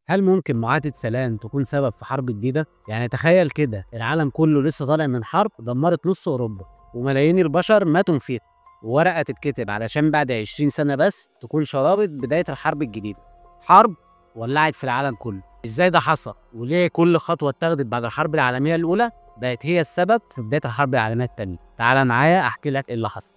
هل ممكن معاهدة سلام تكون سبب في حرب جديدة؟ يعني تخيل كده، العالم كله لسه طالع من حرب دمرت نص أوروبا وملايين البشر ماتوا فيها، وورقة تتكتب علشان بعد 20 سنة بس تكون شرارة بداية الحرب الجديدة. حرب ولعت في العالم كله. ازاي ده حصل؟ وليه كل خطوة اتخذت بعد الحرب العالمية الأولى بقت هي السبب في بداية الحرب العالمية الثانية؟ تعال معايا أحكي لك إيه اللي حصل.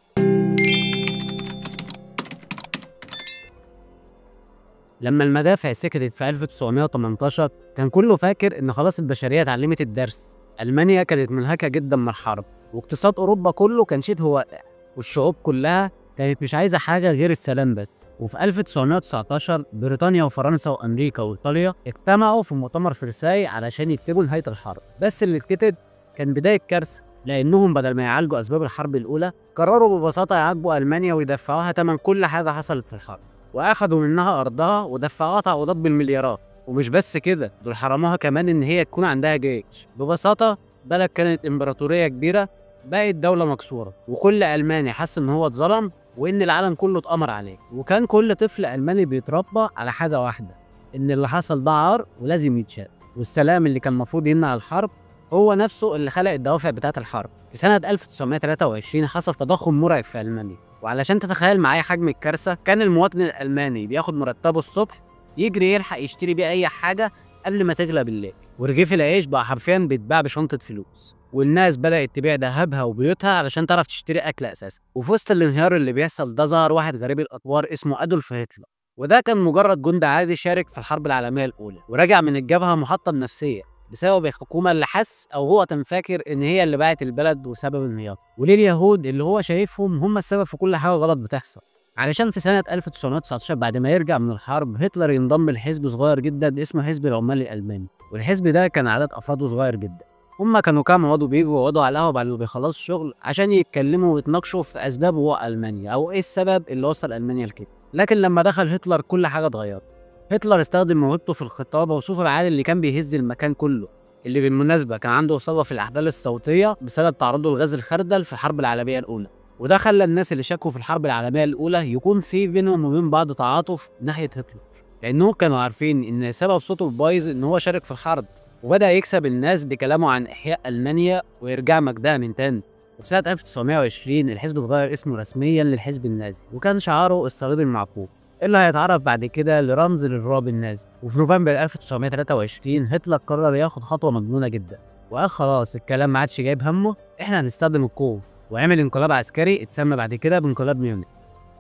لما المدافع سكتت في 1918 كان كله فاكر إن خلاص البشرية اتعلمت الدرس. ألمانيا كانت منهكة جدا من الحرب، واقتصاد أوروبا كله كان شبه واقع، والشعوب كلها كانت مش عايزة حاجة غير السلام بس. وفي 1919 بريطانيا وفرنسا وأمريكا وإيطاليا اجتمعوا في مؤتمر فرساي علشان يكتبوا نهاية الحرب. بس اللي اتكتب كان بداية كارثة، لأنهم بدل ما يعالجوا أسباب الحرب الأولى قرروا ببساطة يعاقبوا ألمانيا ويدفعوها تمن كل حاجة حصلت في الحرب، وأخدوا منها أرضها ودفعوها تعويضات بالمليارات. ومش بس كده، دول حرموها كمان إن هي تكون عندها جيش. ببساطة بلد كانت إمبراطورية كبيرة بقت دولة مكسورة، وكل ألماني حس إن هو اتظلم وإن العالم كله اتأمر عليه. وكان كل طفل ألماني بيتربى على حاجة واحدة، إن اللي حصل ده عار ولازم يتشال. والسلام اللي كان المفروض يمنع الحرب هو نفسه اللي خلق الدوافع بتاعة الحرب. في سنة 1923 حصل تضخم مرعب في ألمانيا، وعلشان تتخيل معايا حجم الكارثة، كان المواطن الألماني بياخد مرتبه الصبح يجري يلحق يشتري بيه أي حاجة قبل ما تغلى بالليل، ورغيف العيش بقى حرفيا بيتباع بشنطة فلوس، والناس بدأت تبيع ذهبها وبيوتها علشان تعرف تشتري أكل أساسا. وفي وسط الانهيار اللي بيحصل ده ظهر واحد غريب الأطوار اسمه أدولف هتلر، وده كان مجرد جندي عادي شارك في الحرب العالمية الأولى، ورجع من الجبهة محطم نفسيا بسبب الحكومة اللي حس أو هو كان فاكر إن هي اللي باعت البلد وسبب انهيار. وليه اليهود اللي هو شايفهم هم السبب في كل حاجة غلط بتحصل؟ علشان في سنة 1919 بعد ما يرجع من الحرب هتلر ينضم لحزب صغير جدا اسمه حزب العمال الألماني، والحزب ده كان عدد أفراده صغير جدا. هما كانوا كام عضو بيجوا يقعدوا على القهوة بعد ما بيخلصوا الشغل عشان يتكلموا ويتناقشوا في أسباب وقوع ألمانيا أو إيه السبب اللي وصل ألمانيا لكده. لكن لما دخل هتلر كل حاجة اتغيرت. هتلر استخدم موهبته في الخطابة وصوته العالي اللي كان بيهز المكان كله، اللي بالمناسبة كان عنده إصابة في الأحبال الصوتية بسبب تعرضه لغاز الخردل في الحرب العالمية الأولى، وده خلى الناس اللي شكوا في الحرب العالمية الأولى يكون في بينهم وبين بعض تعاطف ناحية هتلر، لأنهم كانوا عارفين إن سبب صوته البايظ إن هو شارك في الحرب. وبدأ يكسب الناس بكلامه عن إحياء ألمانيا وإرجاع مجدها من تاني. وفي سنة 1920 الحزب اتغير اسمه رسميا للحزب النازي، وكان شعاره الصليب المعقوب اللي هيتعرف بعد كده لرمز للرعب النازي. وفي نوفمبر 1923 هتلر قرر ياخد خطوة مجنونة جدا، وقال خلاص الكلام ما عادش جايب همه، احنا هنستخدم القوة، وعمل انقلاب عسكري اتسمى بعد كده بانقلاب ميونخ.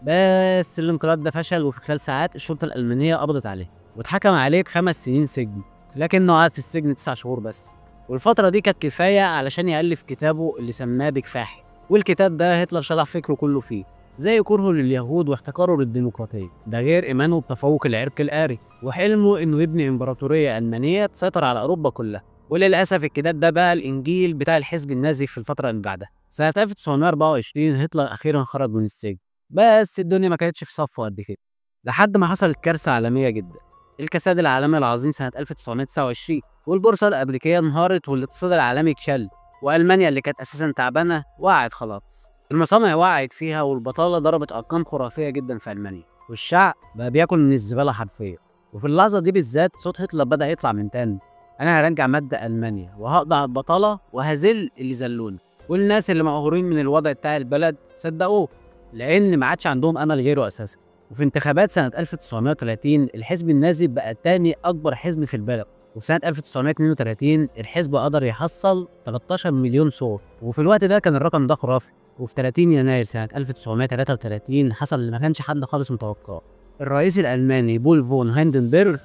بس الانقلاب ده فشل، وفي خلال ساعات الشرطة الألمانية قبضت عليه واتحكم عليه ب5 سنين سجن، لكنه قعد في السجن 9 شهور بس. والفترة دي كانت كفاية علشان يألف كتابه اللي سماه بكفاحي، والكتاب ده هتلر شرح فكرة كله فيه، زي كرهه لليهود واحتقاره للديمقراطية، ده غير إيمانه بتفوق العرق الآري وحلمه إنه يبني إمبراطورية ألمانية تسيطر على أوروبا كلها. وللأسف الكتاب ده بقى الإنجيل بتاع الحزب النازي في الفترة اللي بعدها. سنة 1924 هتلر أخيرا خرج من السجن، بس الدنيا ما كانتش في صفة قد كده، لحد ما حصلت كارثة عالمية جدا، الكساد العالمي العظيم سنة 1929، والبورصة الأمريكية انهارت والاقتصاد العالمي اتشل، وألمانيا اللي كانت أساسا تعبانة وقعت خلاص، المصانع وقعت فيها، والبطالة ضربت أرقام خرافية جدا في ألمانيا، والشعب بقى بياكل من الزبالة حرفيا. وفي اللحظة دي بالذات صوت هتلر بدأ يطلع من تاني، أنا هرجع مجد ألمانيا وهقضي على البطالة وهذل اللي ذلونا. والناس اللي مقهورين من الوضع بتاع البلد صدقوه، لأن ما عادش عندهم أمل غيره أساسا. وفي انتخابات سنة 1930 الحزب النازي بقى تاني أكبر حزب في البلد، وفي سنة 1932 الحزب قدر يحصل 13 مليون صوت، وفي الوقت ده كان الرقم ده خرافي. وفي 30 يناير سنة 1933 حصل اللي ما كانش حد خالص متوقعه، الرئيس الألماني بول فون هاندنبرغ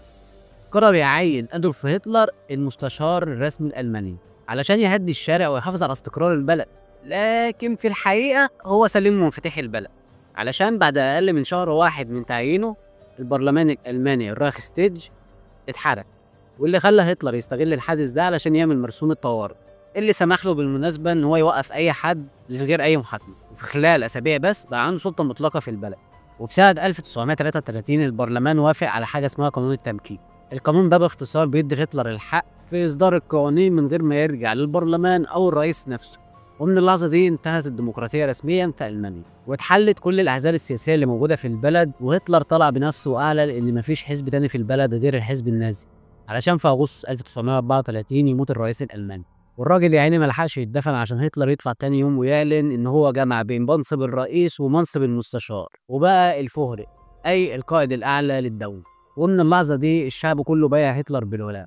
قرر يعين أدولف هتلر المستشار الرسمي الألماني علشان يهدي الشارع ويحافظ على استقرار البلد، لكن في الحقيقة هو سلمه مفاتيح البلد، علشان بعد أقل من شهر واحد من تعيينه البرلمان الألماني الرايخستاج اتحرق، واللي خلى هتلر يستغل الحادث ده علشان يعمل مرسوم الطوارئ اللي سمح له بالمناسبة إن هو يوقف أي حد من غير أي محاكمة، وفي خلال أسابيع بس بقى عنده سلطة مطلقة في البلد. وفي سنة 1933 البرلمان وافق على حاجة اسمها قانون التمكين. القانون ده باختصار بيدي هتلر الحق في إصدار القوانين من غير ما يرجع للبرلمان أو الرئيس نفسه، ومن اللحظة دي انتهت الديمقراطية رسميا في ألمانيا، واتحلت كل الأحزاب السياسية اللي موجودة في البلد. وهتلر طلع بنفسه وأعلن إن مفيش حزب تاني في البلد غير الحزب النازي، علشان في أغسطس 1934 يموت الرئيس الألماني. والراجل يا عيني ملحقش يتدفن عشان هتلر يطلع تاني يوم ويعلن إن هو جمع بين منصب الرئيس ومنصب المستشار، وبقى الفوهرر أي القائد الأعلى للدولة. ومن اللحظة دي الشعب كله بايع هتلر بالولاء،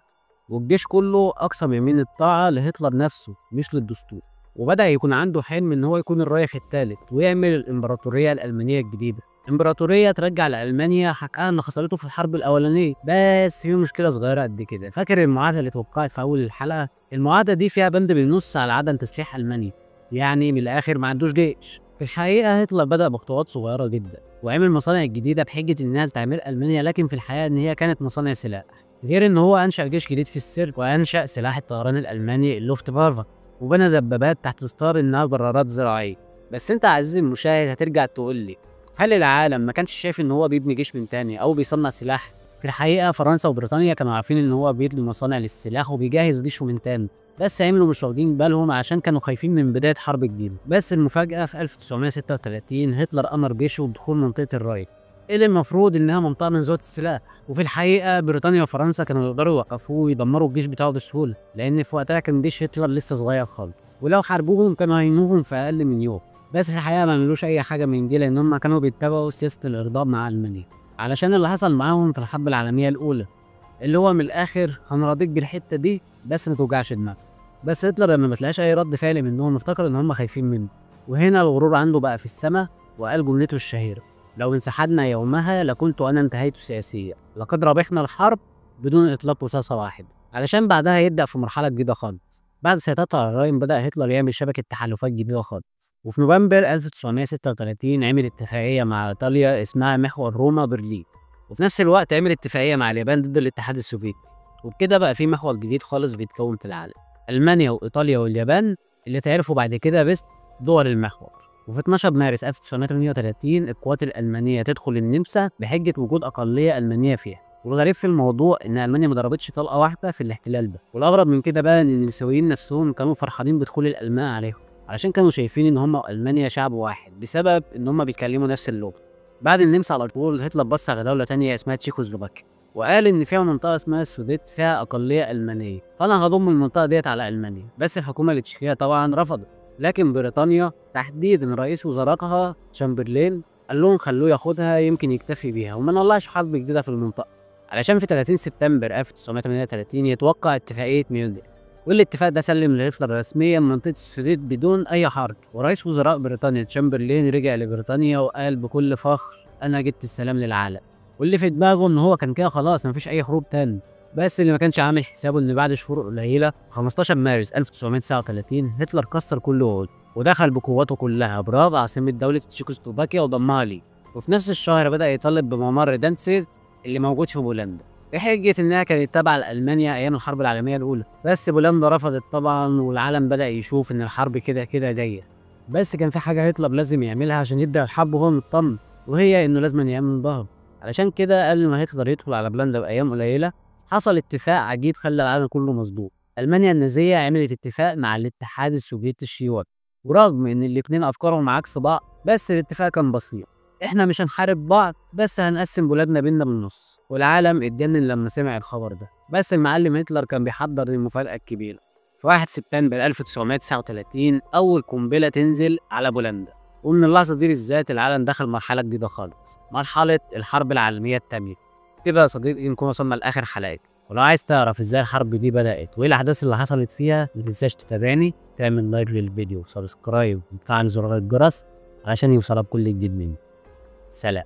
والجيش كله أقسم يمين الطاعة لهتلر نفسه مش للدستور. وبدأ يكون عنده حلم إن هو يكون الرايخ الثالث ويعمل الإمبراطورية الألمانية الجديدة، إمبراطورية ترجع لألمانيا حقها اللي خسرته في الحرب الأولانية. بس في مشكلة صغيرة قد كده، فاكر المعاهدة اللي اتوقعت في أول الحلقة؟ المعاهدة دي فيها بند بالنص على عدم تسليح ألمانيا، يعني من الآخر ما عندوش جيش. في الحقيقة هتلر بدأ بخطوات صغيرة جدا، وعمل مصانع جديدة بحجة إنها لتعمير ألمانيا، لكن في الحقيقة إن هي كانت مصانع سلاح. غير إن هو أنشأ جيش جديد في السر، وأنشأ سلاح الطيران الألماني اللوفتفافا، وبنى دبابات تحت ستار إنها جرارات زراعية. بس أنت عزيزي المشاهد هترجع تقول لي، هل العالم ما كانش شايف إن هو بيبني جيش من تاني أو بيصنع سلاح؟ في الحقيقة فرنسا وبريطانيا كانوا عارفين إن هو بيبني مصانع للسلاح وبيجهز جيشه من تاني، بس عملوا مش واخدين بالهم عشان كانوا خايفين من بداية حرب جديدة. بس المفاجأة في 1936 هتلر أمر جيشه بدخول منطقة الراين، اللي المفروض إنها منطقة من ذوات السلاح، وفي الحقيقة بريطانيا وفرنسا كانوا يقدروا يوقفوه ويدمروا الجيش بتاعه بسهولة، لأن في وقتها كان جيش هتلر لسه صغير خالص، ولو حاربوهم كانوا هينوهم في أقل من يوم. بس في الحقيقة ما عملوش أي حاجة من دي، لأن هم كانوا بيتبعوا سياسة الإرضاء مع ألمانيا علشان اللي حصل معاهم في الحرب العالمية الأولى، اللي هو من الآخر هنراضيك بالحتة دي بس ما توجعش دماغك. بس هتلر لما ما تلاقاش أي رد فعل منهم افتكر إن هم خايفين منه، وهنا الغرور عنده بقى في السما، وقال جملته الشهيرة: لو انسحبنا يومها لكنت أنا انتهيت سياسيا، لقد ربحنا الحرب بدون إطلاق رصاصة واحدة. علشان بعدها يبدأ في مرحلة جديدة خالص. بعد سيطرته على الراين بدأ هتلر يعمل شبكة تحالفات جديدة خالص، وفي نوفمبر 1936 عمل اتفاقية مع إيطاليا اسمها محور روما برلين، وفي نفس الوقت عمل اتفاقية مع اليابان ضد الاتحاد السوفيتي. وبكده بقى في محور جديد خالص بيتكون في العالم، ألمانيا وإيطاليا واليابان، اللي تعرفوا بعد كده باسم دول المحور. وفي 12 مارس 1938 القوات الألمانية تدخل النمسا بحجة وجود أقلية ألمانية فيها. والغريب في الموضوع إن ألمانيا ما ضربتش طلقة واحدة في الاحتلال ده، والأغرب من كده بقى إن النمساويين نفسهم كانوا فرحانين بدخول الألمان عليهم، علشان كانوا شايفين إن هم وألمانيا شعب واحد بسبب إن هم بيتكلموا نفس اللغة. بعد النمسا على طول هتلر بص على دولة تانية اسمها تشيكوسلوفاكيا، وقال إن فيها منطقة اسمها السوديت فيها أقلية ألمانية، فأنا هضم المنطقة ديت على ألمانيا. بس الحكومة التشيكية طبعا رفضت، لكن بريطانيا تحديدا رئيس وزرائها شامبرلين قال لهم خلوه ياخدها يمكن يكتفي بيها وما نولعش حرب جديدة في المنطقة. علشان في 30 سبتمبر 1938 يتوقع اتفاقية ميونخ، والاتفاق ده سلم لهتلر رسميا منطقة السوديت بدون أي حرب. ورئيس وزراء بريطانيا تشامبرلين رجع لبريطانيا وقال بكل فخر: أنا جبت السلام للعالم. واللي في دماغه إن هو كان كده خلاص مفيش أي حروب تاني، بس اللي ما كانش عامل حسابه إن بعد شهور قليلة 15 مارس 1939 هتلر كسر كل وعوده ودخل بقواته كلها براغ عاصمة دولة تشيكوسلوفاكيا وضمها ليه. وفي نفس الشهر بدأ يطالب بممر دانتسيغ اللي موجود في بولندا بحجة إنها كانت تابعة لألمانيا أيام الحرب العالمية الأولى، بس بولندا رفضت طبعا، والعالم بدأ يشوف إن الحرب كده كده جاية. بس كان في حاجة هتلر لازم يعملها عشان يبدأ الحرب وهو مطمن، وهي إنه لازم يأمن ظهره. علشان كده قبل ما هتلر يدخل على بولندا بأيام قليلة حصل اتفاق عجيب خلى العالم كله مصدوم. ألمانيا النازية عملت اتفاق مع الاتحاد السوفيتي الشيوعي، ورغم إن الاتنين أفكارهم عكس بعض بس الاتفاق كان بسيط: احنا مش هنحارب بعض بس هنقسم بلادنا بينا بالنص. والعالم اتجنن لما سمع الخبر ده، بس المعلم هتلر كان بيحضر للمفاجأة الكبيرة. في 1 سبتمبر 1939 أول قنبلة تنزل على بولندا، ومن اللحظة دي بالذات العالم دخل مرحلة جديدة خالص، مرحلة الحرب العالمية الثانية. كده يا صديقي نكون وصلنا لآخر حلقتنا، ولو عايز تعرف ازاي الحرب دي بدأت وايه الأحداث اللي حصلت فيها ما تنساش تتابعني، تعمل like للفيديو و subscribe وتفعل زرار الجرس علشان يوصلك كل جديد مني. سلام.